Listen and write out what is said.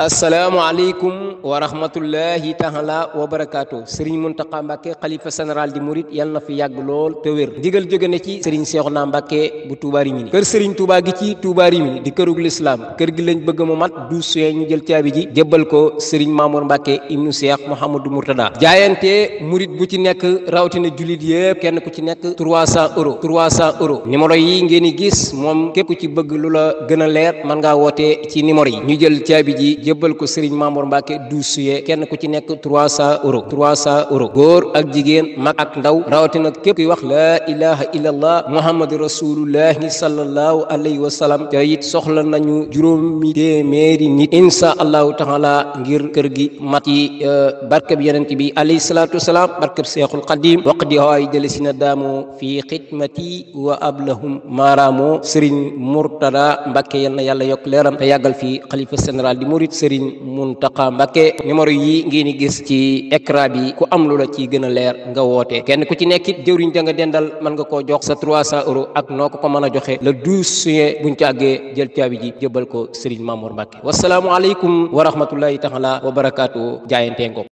asalaamaaleykum wa rahmatullahi taala wa barakaatu Serigne Mountakha Mbacké xalifa général di Mouride yal na fi yàgg lool te wér ndigal jóge na ci Serigne Cheikhouna Mbacké bu Touba Rimini kër Serigne Touba gi ci Touba Rimini di kërug lislaam kër gi lañ bëgg mu mat 12 juin ñu jël caabi ji jébbal ko Serigne Mamour Mbacké ibnu Cheikh Mouhamadou Mourtada jaayante Mouride bu ci nekk rawatina jullit yëpp kenn ku ci nekk 300 euros 300 euros numéro yi ngeen di gis moom képp ku ci bëgg lu la gën a leer mën ngaa woote ci numéro yi ñu jël caabi ji jébbal ko Serigne Mamour Mbacké 12 juillet kenn ku ci nekk 300 euros 300 euros góor ak jigéen mag ak ndaw rawatina képp kuy wax laa ilaha illallah muhammadu rasulullahi sallallahu alayhi wa sallam te it soxla nañu juróomi téeméeri nit insha allahu taala ngir kër gi mat ci barkeb yonent bi alayhi salatu wasalaam barkeb seexul xadim waqdi hawaay jële si na daamu fii xidmati wa ablahum maaraamu Serigne Mourtada Mbacké yal na yàlla yokk leeram te yàggal fi xalifa général di Mouride Serigne Mountakha Mbacké numéro yi ngeen di gis ci écran bi ku am lu la ci gën a leer nga woote kenn ku ci nekkit jëwriñ da nga dendal mën nga koo jox sa 300 euros ak noo ko mën a joxe le 12 juillet buñ ci àggee jël caabi ji jëbal ko Serigne Mamour Mbacké wasalaamu aleykum wa rahmatullahi taala wa barakaatu jaayantee ngo